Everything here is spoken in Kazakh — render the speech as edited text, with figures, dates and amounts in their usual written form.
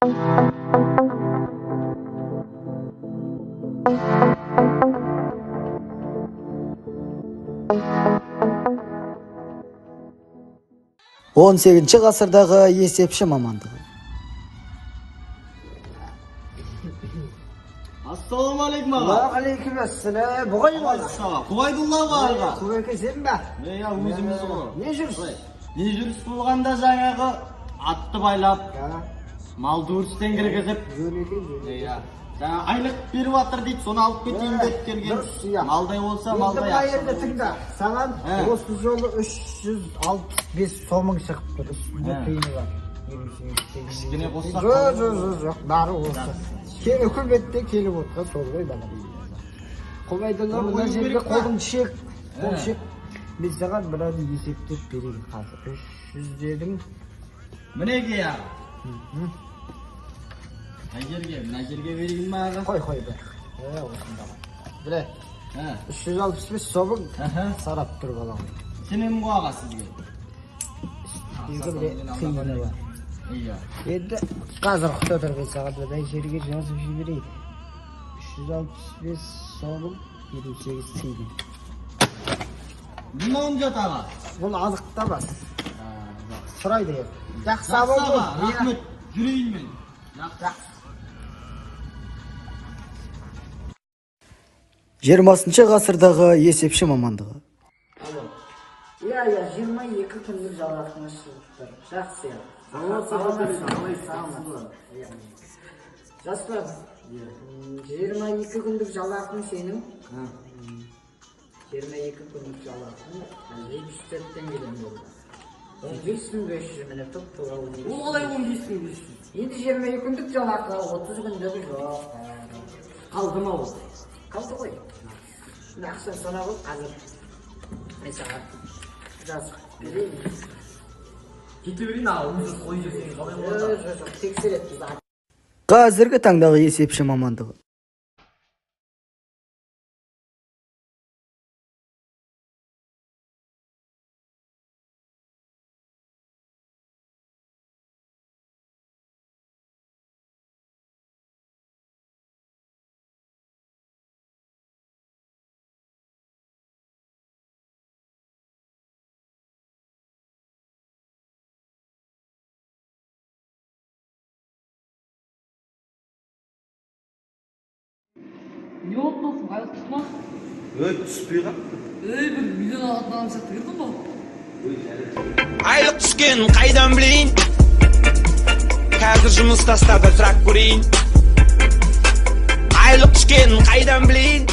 18 ғасырдағы есепші мамандығы. Ассалаумағалейкум аға. Уағалейкум ассалам. Бұғай бала. Құбайдулла аға. Құбеке сен бе? Иә, өзіміз ғой. Не жүріс? Не жүріс болғанда жаңағы атты байлап, малды өрістен кіргізіп, иә, жаңа айлық беріп жатыр дейді, соны алып кетейін деп келген. Дұрыс, иә. Малдай болса, малдай ақша. Енді тыңда, саған осы жолы 365 сомың шығып тұр. Үстінде тиыны бар. Кішкене қоссақ. Жоқ, жоқ, жоқ, бәрі осы. Үкіметте келіп отқан сол ғой бала. Құбайдулла, мына жерге қолың шек, қол шек. Мен саған мынаны есептеп берейін қазір. 300 дедің. Мінекей аға. Қай жерге? Мына жерге берейін ба аға? Қой, қой, бір. Осында ғой. Біле, 365 сомың сарап тұр балам. Сенемін ғой аға сізге. Сізге біле тиыны бар. Иә. Енді қазір күте тұр, мен саған мына жерге жазып жіберейін. 365 сомың 58 тиын. Мынауын жат аға. Бұл азықтамас. Сұрайды енді. Жақсы аға, рахмет. Жүрейін мен. Жақсы. 20 ғасырдағы есепші мамандығы. Иә, иә, 22 күндік жалақыңыз шығып тұр. Жақсы. Жастар, 22 күндік жалақың сенің. 22 күндік жалақың 74 теңгеден болды. 15.500 міне тұп-тура 15. Ол қалай 15.500? Енді 22 күндік жалақы, 30 күндігі жоқ. Қалды ма ол? Қалды ғой. Мына ақша санап ал, қазір мен саған жазып берейін. Кете берейін аға, өзі қой жесең қалай болады? Жоқ, жоқ, тексереді бізді. Қазіргі таңдағы есепші мамандығы. Не болды досым, айлық түсті ма? Өй, түспей қалыпты. Ей, бір миллион алатын адам сияқты кірдің ғой. Айлық түскен қайдан білейін? Қазір жұмыс тастап сұрақ көрейін. Айлық түскен қайдан білейін?